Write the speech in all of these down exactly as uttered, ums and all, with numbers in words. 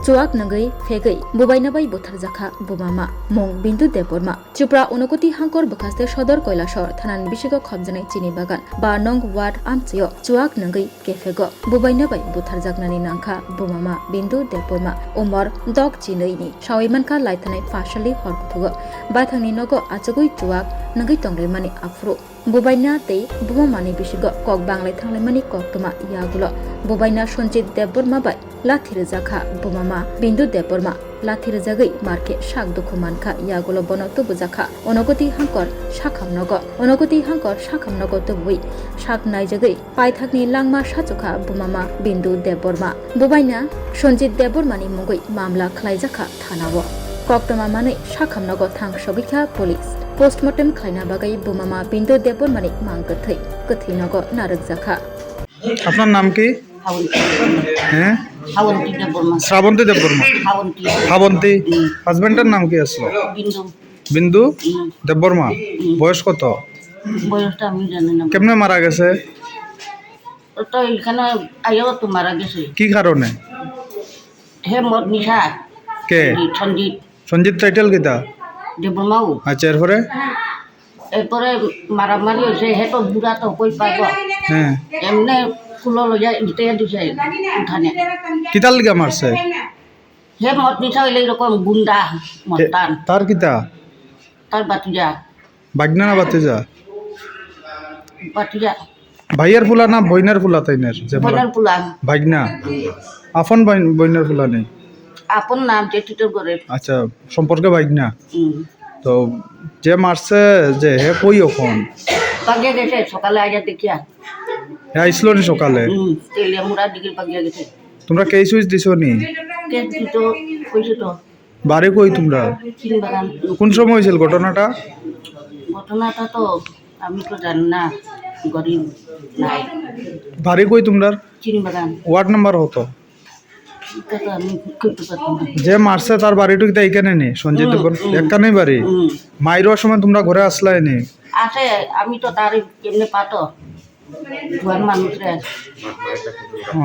chuak nungwi phegwi bubaina bai butharjakha bumama, mung Bindu Debbarma. Chupra Unakoti Hangkor bwkhaste Sodor Koilashahar thanani bisingo khopjaknai chini bagan, ba nong ward amchaio chuak nungwi kephego bubaina bai butharjaknani nangkha bumama Bindu Debbarma, umor dok chinwi ni. Sawi mankha laithanai phasali hor kuthugo baithangni nogo achugwi chuak nungwi tonglaimani aphuru. Bubaina tei bumamani bisingo kok banglai thanglaimani koktwma yagulo bubaina Sanjit Debbarma bai lathi rwjakha bumama Bindu Debbarma. Lathi rwjagwi markhe sak dukhu mankha, yagulo bono tubujakha Unakoti Hangkor sakham nogo. Unakoti Hangkor sakham nogo tubui sak naijagwi paithakni langma sachukha bumama Bindu Debbarma. Bubaina Sanjit Debbarmani mungwi mamla khlaijakha thanao. Koktwma manwi sakham nogo thang sogwikha police. Postmortem khlaina bagwi bumama Bindu Debbarmani mang kwthwi kwthwi nogo narwkjakha. আপনার নাম কি? শ্রাবন্তী দেববর্মা। হ্যাঁ? শ্রাবন্তী দেববর্মা। শ্রাবন্তী দেববর্মা। শ্রাবন্তী। শ্রাবন্তী। হুম। হাজবেন্ডের নাম কি আসলো? বিন্দু। বিন্দু হুম। দেববর্মা। হুম। বয়স কত? বয়সটা আমি জানি না। কেমনে মারা গেছে? ও তো এখানে আইয়াও তো মারা গেছে। কি কারণে? হে মদ নিশা। কে? সঞ্জিত। সঞ্জিত টাইটেল কিতা? দেববর্মাও। আচ্ছা, এরপরে? এরপরে মারামারি হয়েছে, হে তো বুড়া তো কই পারবো। হ্যাঁ। এমনি কুলো লইয়া ইতে দিছে উঠানে। কিতার লিগা মারছে? হে মদ নিশা হইলে এরকম গুন্ডা, মস্তান। তার কিতা? তার বাতিজা। বাগনা না বাতিজা? বাতিজা। ভাইয়ের ফুলা না বইনের ফুলা তাইনের? যে মারা-, বইনের ফুলা। ভাগনা? হুম। আপন বইন-, বইনের ফুলা নেই? আপন নাম যে টিটোর ঘরের। আচ্ছা, সম্পর্কে ভাগনা? হুম। তো যে মারছে যে, হে কই এখন? বাগিয়া গেছে, সকালে আইয়া দেখিয়া। হে আইসলো নি সকালে? হুম, তেলিয়া মুড়া দিকে বাগিয়া গেছে। তোমরা কেস উইস দিছো নি? কেস দিত, কইছে তো। বাড়ি কই তোমরা? চিনবাগান। কোন সময় হয়েছিল ঘটনাটা? ঘটনাটা তো আমি তো জানি না, গরিব নাই। বাড়ি কই তোমরার? চিনবাগান। ওয়ার্ড নাম্বার কত? এটা তো আমি করতে পারতাম না। যে মারছে তার বাড়িটা কিতা এখানে নেই? সঞ্জিত হুম, দেবর হুম। এখানেই বাড়ি? হুম। মাইরোর সময় তোমরা ঘরে আসলাই নি? আছে, আমি তো তার কেমনে পাতো? জোয়ান মানুষ রে। ও।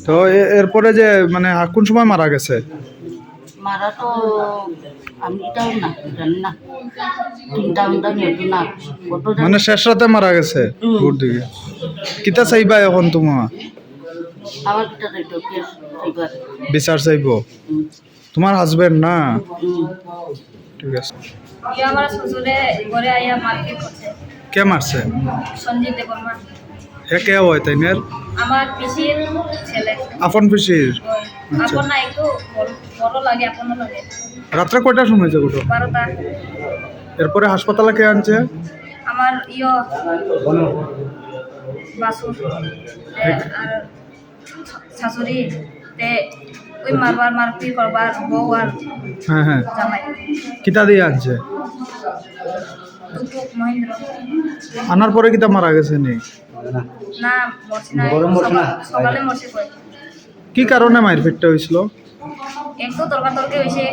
তো এ-, এরপরে যে মানে আ, কোন সময় মারা গেছে? মারা তো আমি এটাও না, জানি না। চিন্তা উন্তা নিয়ে তো না। কত জানি। মানে শেষ রাতে মারা গেছে? হুম। ভোর দিকে। কিতা চাইবা এখন তোমার? আমার কিতা চাইতো, কেস চাইবার। বিচার চাইবো? হুম। তোমার হাজবেন্ড না? হুম। ঠিক আছে। ইয়ে আমার শ্বশুরে ঘরে আইয়া মারপিট করছে। কে মারছে? সঞ্জিত দেববর্মা। হে কে হয় তাইনের? আমার পিসির ছেলে। আপন পিসির? ওই, আচ্ছা। আপন না, একটু বড়, বড় লাগে, আপনও লাগে। রাত্রে কয়টার সময় হয়েছে ঘটনা? বারোটা। এরপরে হাসপাতালে কে আনছে? আমার ইয়ো, বাসু, এ, আর শাশুড়ি, তে ওই মারবার, মারপিট করবার, বউ আর হ্যাঁ, হ্যাঁ। জামাই। কিতা দিয়ে আনছে? টুকটুক মহেন্দ্র। আনার পরে কিতা মারা গেছে নি? না, মরছি না, গরম মরছি না। সকাল-, সকালে মরছি কই। কি কারণে মারপিটটা হয়েছিল? একটু তর্কাতর্কি হয়েছে।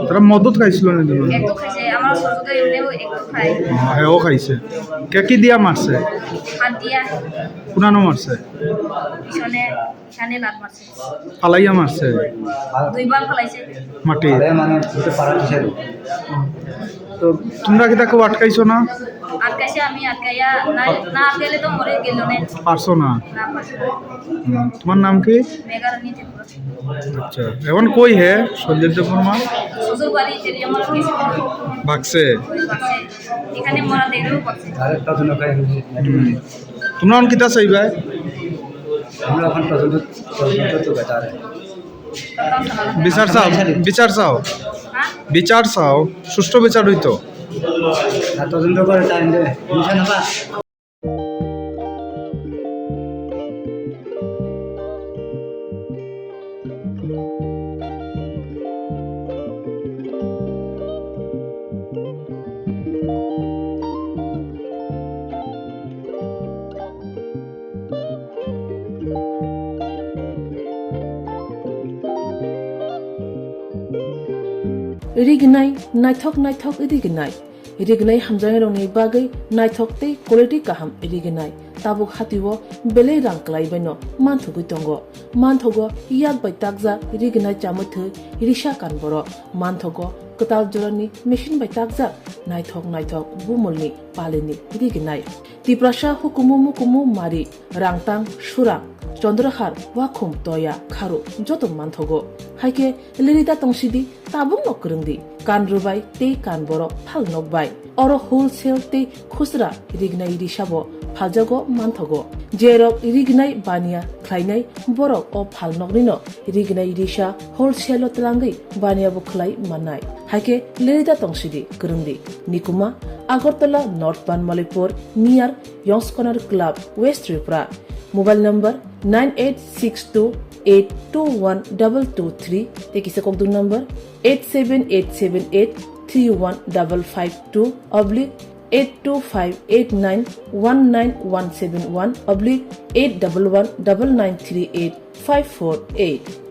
তারা মদত খাইছিল না দুজন? একটু খাইছে, আমার শ্বশুরে এমনিও একটু খায়। হ্যাঁ, হ্যাঁ, ও খাইছে। কে কি দিয়া মারছে? হাত দিয়া। কোনানো মারছে? পিছনে, এখানে লাত মারছে। ফালাইয়া মারছে? দুইবার ফালাইছে। মাটি? আরে মানে, বুঝতে পারা কিসের? তো তোমরা কি তাকে আটকাইছো না? আটকাইছে, আমি আটকাইয়া, না, না আটকাইলে তো মরে গেল নে। পারছো না? না পারছি। হুম, তোমার নাম কি? মেঘারানী ত্রিপুরা। আচ্ছা, এখন কই হে সঞ্জিত দেববর্মা? শ্বশুর বাড়ি, তেলিয়ামুড়া গেছে। ভাগছে? ওই ভাগছে। এখানে মরা দেখলেও ভাগছে। হুম। তোমরা এখন কিতা চাইবা? আমরা এখন তদন্ত, তদন্ত তো বেটার। বিচার চাও, বিচার চাও। হ্যাঁ? বিচার চাও, সুষ্ঠু বিচার হইতো। আর তদন্ত করে টাইম দে, বুঝে না বা? Rignai, naithok naithok rignai. Rignai hamjaknairokni bagwi naithok tei quality kaham rignai. tabuk hatio belai rang kwlaibaino manthogwi tongo. Manthogo yak bai takjak rignai chamwi thwi risa kan borok. Manthogo kwtal jorani machine bai takjak naithok naithok bumulni palini rignai. Tiprasa hukumu mukumu mari, rangtang, surang, chondrahar, wakhum, toya, kharu, joto manthogo. Haikhe lirida tongsidi, tabukno kwrwngdi, kan rwbai tei kan borok phalnok bai. Oro wholesale tei khusra rignai risabo phaljago manthogo. Jerok rignai baniya khlainai borok o phalnoknino rignai risa wholesale o twlangwi baniya bo khlai mannai. Haikhe lirida tongsidi kwrwngdi. Nikuma, Agartala North Banmalipur, near Yongskonar Club, West Tripura. Mobile number nine eight six two eight two one double two three tei kisa kokdung number eight seven eight seven eight three one double five two oblique eight two five eight nine one nine one seven one oblique eight double one double nine three eight five four eight.